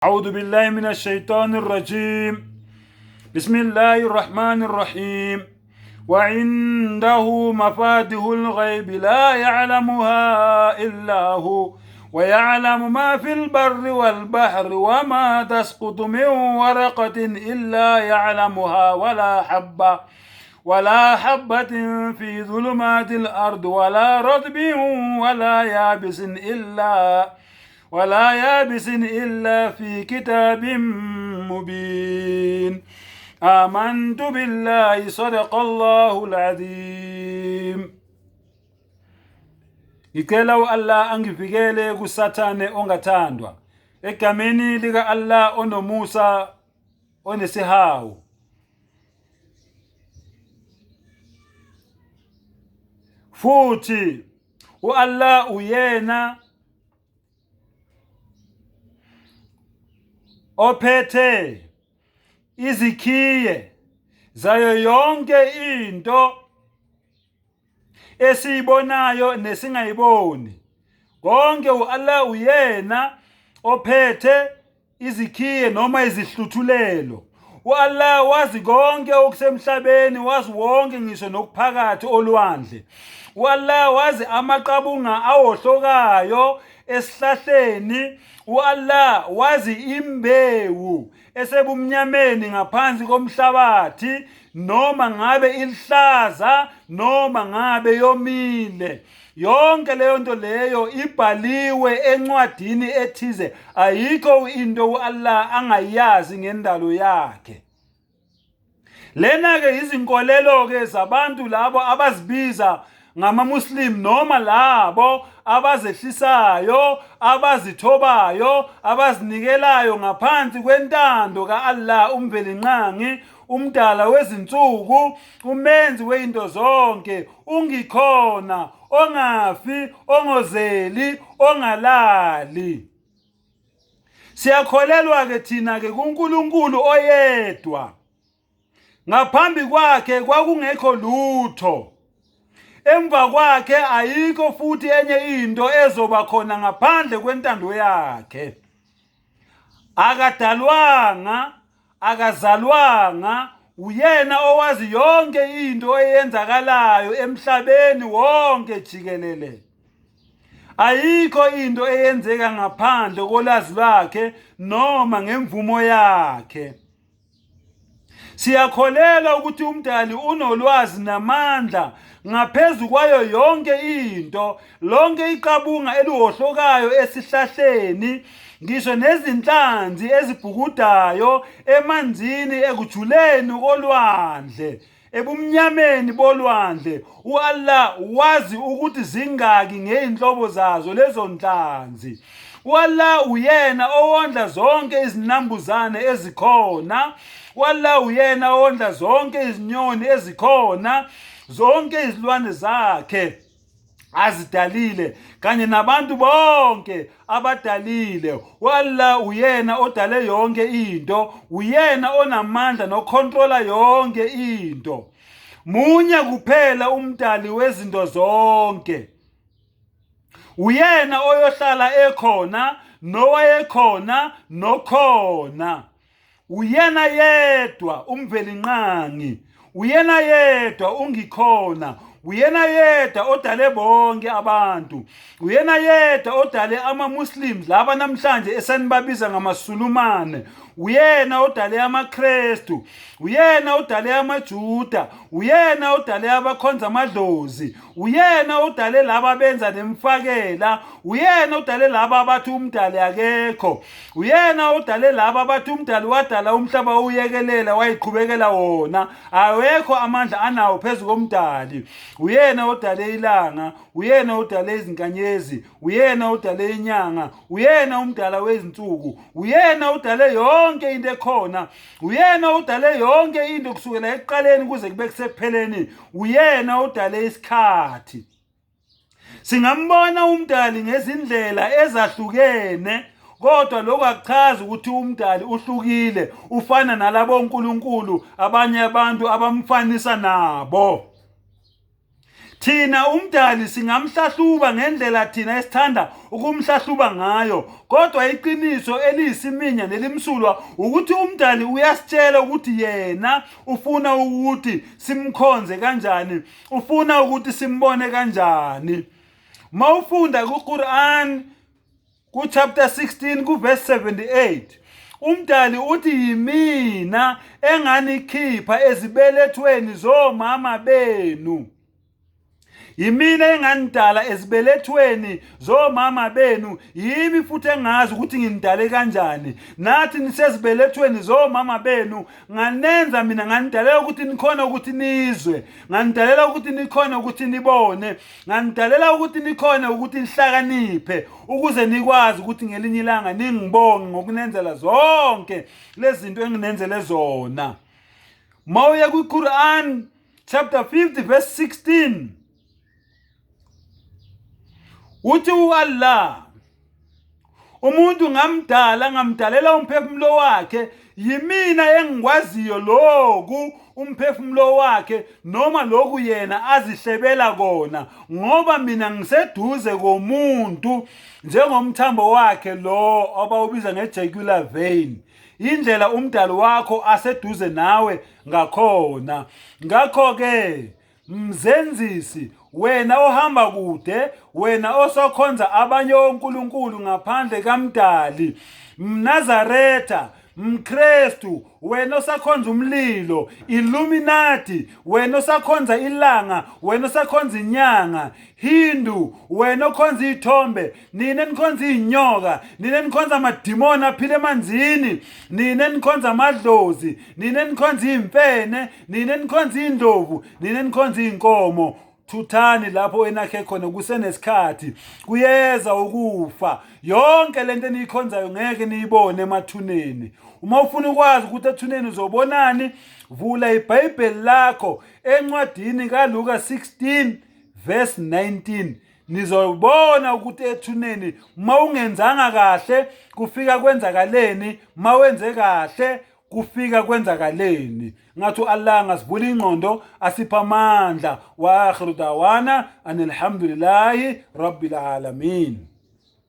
أعوذ بالله من الشيطان الرجيم بسم الله الرحمن الرحيم وعنده مفاتح الغيب لا يعلمها إلا هو ويعلم ما في البر والبحر وما تسقط من ورقة إلا يعلمها ولا حبة في ظلمات الأرض ولا رطب ولا يابس إلا في كتاب مبين. آمنت بالله صدق الله العظيم. Ngicela u-Allah angivikele kuSathane ongathandwa, egameni lika-Allah onomusa onesihawu. Futhi u-Allah uyena ophethe izikhiye zayo yonke into esiyibonayo nesingayiboni. Konke u-Allah uyena ophethe izikhiye noma izihluthulelo. U-Allah wazi konke okusemhlabeni, wazi wonke ngisho nokuphakathi olwandle. U-Allah wazi amaqabunga awohlokayo esihlahleni. U-Allah wazi imbewu esebumnyameni ngaphansi komhlabathi, noma ngabe ilihlaza noma ngabe yomile. Yonke leyo nto leyo ibhaliwe encwadini ethize. Ayikho into u-Allah angayazi ngendalo yakhe. Lena-ke izinkolelo-ke zabantu labo abazibiza ngamaMuslim noma labo abazehlisayo, abazithobayo, abazinikelayo ngaphansi kwentando ka-Allah uMvelinqangi, umdala wezinsuku, umenzi weyinto zonke, ungikhona, ongafi, ongozeli, ongalali. Siyakholelwa-ke thina-ke kuNkulunkulu oyedwa. Ngaphambi kwakhe kwakungekho lutho. Emva kwakhe ayikho futhi enye into ezoba khona ngaphandle kwentando yakhe. Akadalwanga, akazalwanga, uyena owazi yonke into eyenzakalayo emhlabeni wonke jikelele. Ayikho into eyenzeka ngaphandle kolwazi lwakhe noma ngemvumo yakhe. Siyakholelwa ukuthi uMdali unolwazi namandla ngaphezu kwayo yonke into, lonke iqabunga eliwohlokayo esihlahleni, ngisho nezinhlanzi ezibhukudayo emanzini ekujuleni kolwandle. Ebumnyameni bolwandle u-Allah wazi ukuthi zingaki ngey'nhlobo zazo lezo nhlanzi. U-Allah uyena owondla zonke izinambuzane ezikhona. U-Allah uyena owondla zonke izinyoni ezikhona, zonke izilwane zakhe azidalile kanye nabantu bonke abadalile. U-Allah uyena odale yonke into, uyena onamandla nokhontrola yonke into. Munye kuphela umdali wezinto zonke. Uyena oyohlala ekhona nowayekhona nokhona. Uyena yedwa uMvelinqangi, uyena yedwa ungikhona, uyena yedwa odale bonke abantu, uyena yedwa odale ama-Muslims laba namhlanje esenibabiza ngamaSulumane, uyena odale amaKrestu, uyena odale amaJuda, uyena odale abakhonza amadlozi, uyena odale laba abenza nemfakela, uyena odale laba abathi umdali akekho, uyena odale laba abathi umdali wadala umhlaba uyekelela wayiqhubekela wona, awekho amandla anawo phezu komdali. Uyena odale ilanga, uyena odale izinkanyezi, uyena odale inyanga, uyena umdala wezinsuku, uyena odale yonke into ekhona, uyena odale yonke into kusukela ekuqaleni kuze kube kusekupheleni, uyena odale isikhathi. Singambona umdali ngezindlela ezahlukene, kodwa lokhu akuchazi ukuthi umdali uhlukile, ufana nalabo nkulunkulu abanye abantu abamfanisa nabo. Thina umdali singamhlahluba ngendlela thina esithanda ukumhlahluba ngayo, kodwa iqiniso eliyisiminya nelimsulwa ukuthi umdali uyasitshela ukuthi yena ufuna ukuthi simkhonze kanjani, ufuna ukuthi simbone kanjani. Mawufunda kuQuran kuchapter 16 kuverse 78 umdali uthi yimina enganikhipha ezibelethweni zomama benu yimina enganidala ezibelethweni zomama benu yimi futhi engazi ukuthi nginidale kanjani nathi nisezibelethweni zomama benu nganenza mina nganidalela ukuthi nikhona ukuthi nizwe nganidalela ukuthi nikhona ukuthi nibone Nganidalela ukuthi nikhone ukuthi nihlakaniphe ukuze nikwazi ukuthi ngelinye ilanga ningibonge ngokunenzela zonke lezi zinto enginenzele zona. Mawuya kwi-Quran chapter 50 verse 16 uthi u-Allah umuntu ngamdala ngamdalela umphefumulo wakhe yimina engikwaziyo loku umphefumulo wakhe noma lokhu yena azihlebela kona ngoba mina ngiseduze komuntu njengomthambo wakhe lo abawubiza nge-jugular vein indlela umdali wakho aseduze nawe ngakhona ngakho-ke Mzenzisi, wena ohamba kude, wena osokhonza abanye onkulunkulu ngaphandle kaMdali. MNazaretha, mKristu, wena osakhonza umlilo, Illuminati, wena osakhonza ilanga, wena osakhonza inyanga, Hindu, wena okhonza iy'thombe, nina enikhonza iy'nyoka, nina enikhonza amadimoni aphila emanzini, nina enikhonza amadlozi, nina enikhonza iy'mfene, nina enikhonza iy'ndlovu, nina enikhonza iy'nkomo, thuthani lapho enakhe khona kusenesikhathi kuyeza ukufa yonke lento eniyikhonzayo ngeke niyibone emathuneni uma ufuna ukwazi ukuthi ethuneni uzobonani vula ibhayibheli lakho encwadini kaLuka 16 verse 19 nizobona ukuthi ethuneni uma ungenzanga kahle kufika kwenzakaleni uma wenze kahle kufika kwenzakaleni ngathi u-Allah angasivula ingqondo asipha amandla wa akhiru dawana anilhamdulillahi rabbil alamin.